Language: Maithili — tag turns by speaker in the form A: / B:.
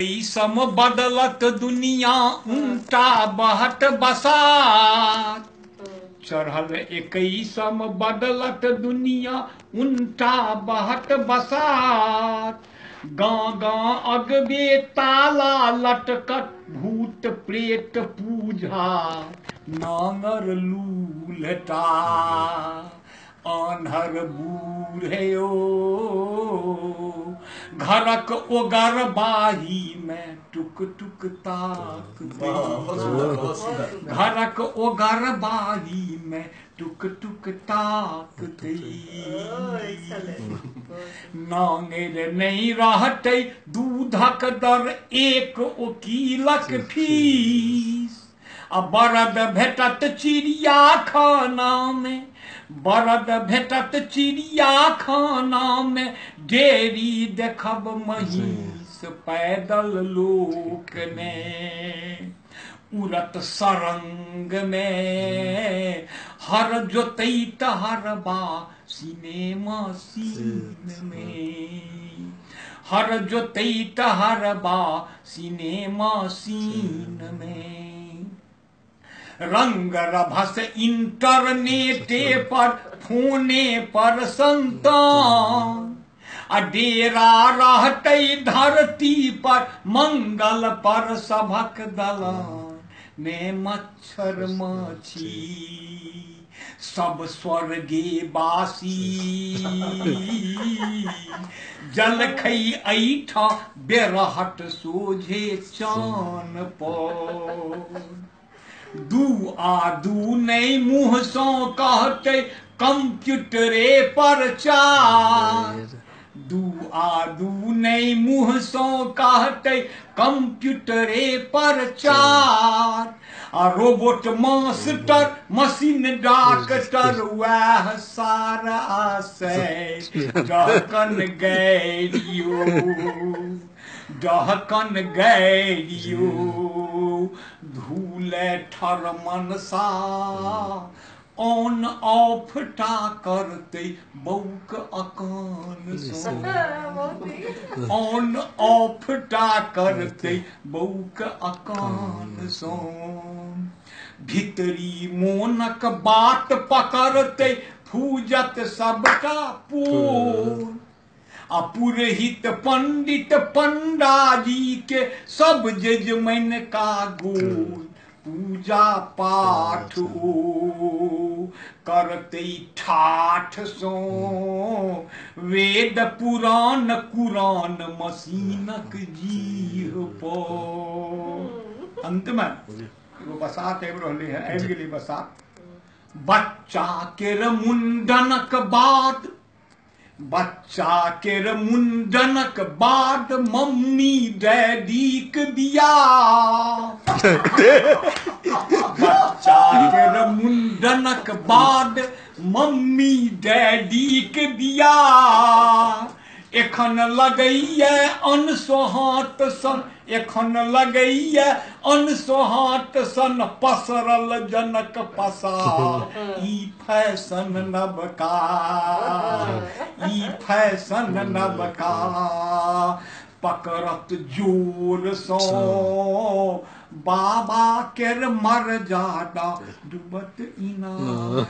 A: सम बदलत दुनिया उनटा बहत बसात। चढ़ल 21म बदलत दुनिया उनटा बहत बसात। गाँव गाँव अगबे ताला लटकत भूत प्रेत पूजा नांगर लूलटा आन्हर बूढ़ो घरक ओगर बाही में टुक टुक ताक, घरक ओगर बाही में टुक टुक ताक। नांगेर नहीं रहते दूधक दर एक ओकीलक फीस। आ बरद भेटत चिड़िया खाना में, बरद भेटत चिड़िया खाना में। डेरी देखब महीस पैदल लोक में उड़त सरंग में। हर जोतैत हरबा सिनेमा सीन में, हर जोतैत हरबा सिनेमा सीन में। रंग रभस इंटरनेटे पर फोने पर संतान। आ डेरा रहते धरती पर मंगल पर सभक दलान ने मच्छर माछी सब स्वर्गे बासी। जलखई ऐठा बेरहट सोझे चान पर। दू आ दू नहीं मुँह सो कहते कंप्यूटरे पर चार। दू आ दू नहीं मुँह सो कहते कंप्यूटरे पर चार। आ रोबोट मास्टर मशीन डॉक्टर वह सारा से डहकन गैरियो, डहकन गैरियो। धूले ठर मनसा ऑन ऑफ टा करते बौक अकान सो, ऑन ऑफ टा करते बौक अकान सो। भीतरी मोनक बात पकड़ते फूजत सबटा पोल। आ पुरोहित पंडित पंडाजी के सब जजमैन का गोल। पूजा पाठ ओ करते ठाठ सो वेद पुराण कुरान मशीनक जीह पर। अंत में एगो बसात आबि रहलै है, आबि गेलै बसात। बच्चा केर मुंडनक बाद, बच्चा केर मुंडनक बाद मम्मी डैडीक बियाह। बच्चा केर मुंडनक बाद मम्मी डैडीक बियाह। एखन लगैया अनसोहाँत सन, एखन लगैया अनसोहाँत सन पसरल जनक पसार। ई फैशन नबका, ई फैशन नबका पकड़त जोर सो बाबा केर मर्यादा डूबत इनार।